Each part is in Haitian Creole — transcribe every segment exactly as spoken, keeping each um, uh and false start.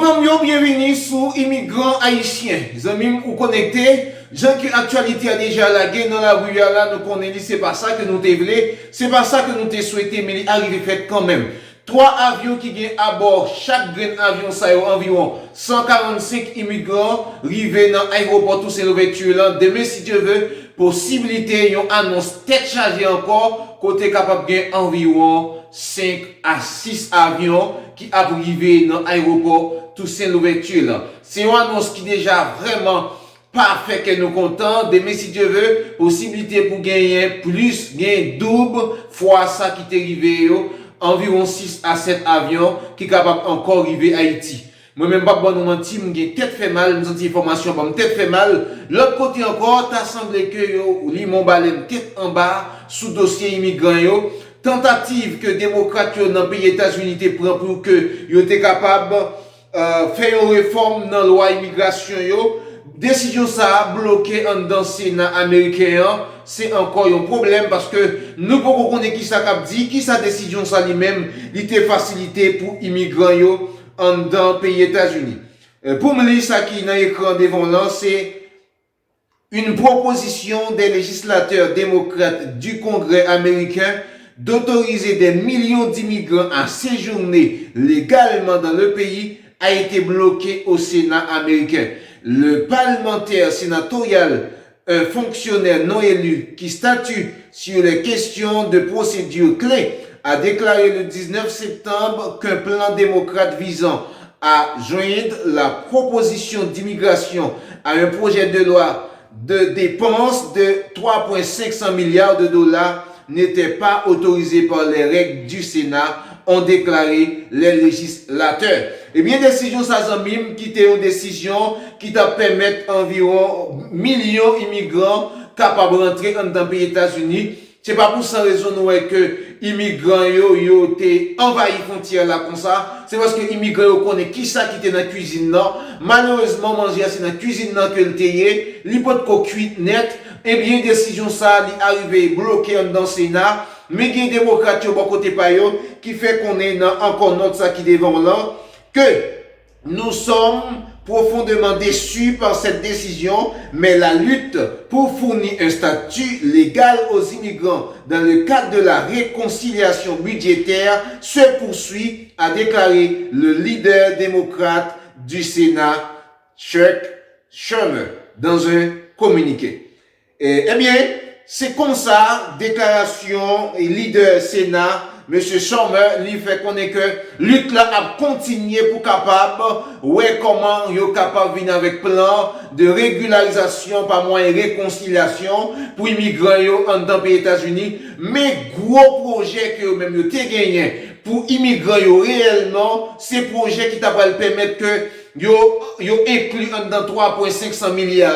Zanmi yo, byenvini sou Imigran Ayisyen. Zanmi m, ou konekte. Jan ke aktyalite a deja lage nan lari a la, nou konnen li se pa sa ke nou te vle, se pa sa ke nou te swete, men li arive fèt kanmenm. Twa avyon ki gen abò chak grenn avyon sa yo, anviwon san karannsenk imigran rive nan ayewopò Toussaint Louverture lan. Demen, si Dye ve, posiblite yon anons tèt chaje ankò, kote kapab gen anviwon senk a sis avyon ki ap rive nan ayewopò Toussaint Louverture lan. Se yon anons ki deja vrèman pa fè kè nou kontan. Demen, si Dye ve, posiblite pou genyen plis, gen doub fwa sa ki te rive yo, anviwon sis a sèt avyon ki kapab ankò rive Ayiti. Mwen menm, m p ap ban nou manti, m gen tèt fè mal, m santi enfòmasyon ban m tèt fè mal. Lòt kote ankò, ta sanble ke yo limen yon balèn tèt anba sou dosye imigran yo. Tantativ ke demokrat yo nan peyi Etazini te pran pou ke yo te kapab fè yon refòm nan lwa imigrasyon yo. Desizyon sa a bloke anndan Sena ameriken an, se ankò yon pwoblèm paske nou poko konnen kisa k ap di, kisa desizyon sa li menm li te fasilite pou imigran yo anndan peyi Etazini. Pou m li sa ki nan ekran devan w lan, se Une proposition des législateurs démocrates du Congrès américain d'autoriser des millions d'immigrants à séjourner légalement dans le pays a été bloquée au Sénat américain. Le parlementaire sénatorial, un fonctionnaire non élu qui statue sur les questions de procédure clé, a déclaré le dix-neuf septembre qu'un plan démocrate visant à joindre la proposition d'immigration à un projet de loi de dépenses de trois point cinq cents milliards de dollars n'étaient pas autorisés par les règles du Sénat, ont déclaré les législateurs. Ebyen, desizyon sa, zanmi m, ki te yon desizyon ki t ap pèmèt anviwon milyon imigran kapab rantre anndan peyi Etazini. Se pa pou san rezon nou wè ke imigran yo, yo te anvayi fwontyè la konsa. Se paske imigran yo konnen kisa ki te nan kwizin nan. Malerezman, manje a se nan kwizin nan ke l te ye. Li potko kwit nèt. Ebyen, desizyon sa a, li arive bloke anndan Sena. Men gen demokrat yo bò kote pa yo ki fè konnen nan ankò nòt sa ki devan w lan ke Nous sommes profondément déçus par cette décision, mais la lutte pour fournir un statut légal aux immigrants dans le cadre de la réconciliation budgétaire se poursuit, a déclaré le leader démocrate du Sénat, Chuck Schumer, dans un communiqué. E, ebyen, se konsa deklarasyon lidè Sena, mesye Schumer, li fè konnen ke lit la ap kontinye pou kapab wè kòman yo kapab vin avèk plan de regilarizasyon pa mwayen rekonsilyasyon pou imigran yo anndan peyi Etazini. Men gwo pwojè ke yo menm yo te genyen pou imigran yo reyèlman, se pwojè ki ta pral pèmèt ke yo, yo enkli anndan twa pwen senk san milya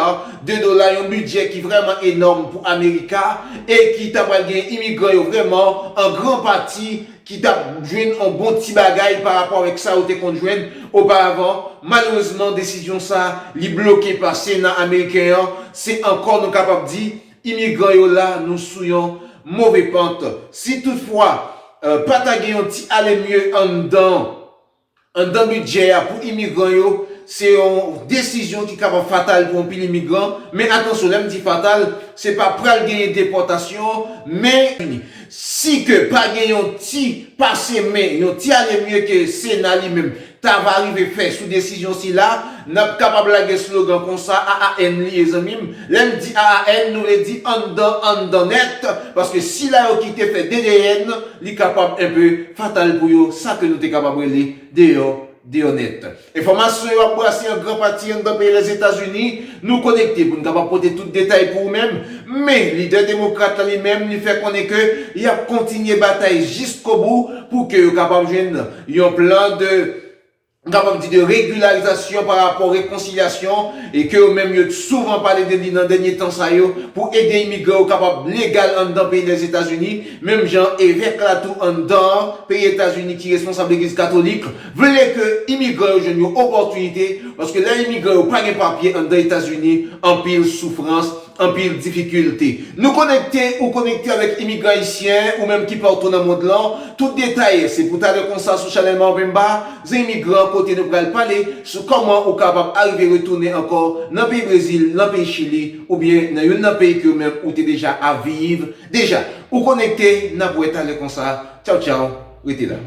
de dola, yon bidjè ki vrèman enòm pou Amerika, e ki ta pral gen imigran yo vrèman an gran pati ki t ap jwenn yon bon ti bagay pa rapò avèk sa yo te konn jwenn oparavan. Malerezman, desizyon sa, li bloke pa Sena ameriken an. Se ankò, nou kapab di, imigran yo la, nou sou yon move pant. Si toutfwa, eh, pa ta gen yon ti ale mye anndan, anndan bidjè a pou imigran yo, se yon desizyon ki kapab fatal pou anpil imigran. Men atansyon, lè m di fatal, se pa pral genyen depòtasyon, men si ke pa gen yon ti pase men, yon ti ale mye ke Sena li menm ta va rive fè sou desizyon sila, n ap kapab lage slogan konsa, A A N li ye, zanmi m. Lè m di A A N, nou vle di anndan, anndan nèt, paske sila yo ki te fè D D N, li kapab enpe fatal pou yo, sa ke nou te kapab rele deyò, deyò nèt. Enfòmasyon yo ap brase an gran pati anndan peyi Lèzetazini. Nou konekte pou n kapab pote tout detay pou ou menm. Men, lidè demokrat la li menm, li fè konnen ke y ap kontinye batay jiskobou pou ke yo kapab jwenn yon plan de, m kapab di, de regilarizasyon pa rapò rekonsilyasyon, e ke yo menm yo souvan pale de li nan dènye tan sa yo, pou ede imigran yo kapab legal anndan peyi Lèzetazini, menm jan evèk la tou anndan peyi Etazini ki responsab legliz katolik, vle ke imigran yo jwenn yon opòtinite, paske lè imigran yo pa gen papye anndan Etazini, anpil soufrans, anpil difikilte. Nou konekte, ou konekte avèk imigran ayisyen, ou menm ki patou nan mond lan. Tout detay, se pou talè konsa sou chanèl Marvin Bar, zon imigran kote nou pral pale sou kòman ou kapab arive retounen ankò nan peyi Brezil, nan peyi Chili, oubyen nan youn nan peyi ke ou menm ou te deja ap viv deja. Ou konekte, n ap wè talè konsa. Tchaw, tchaw, rete la.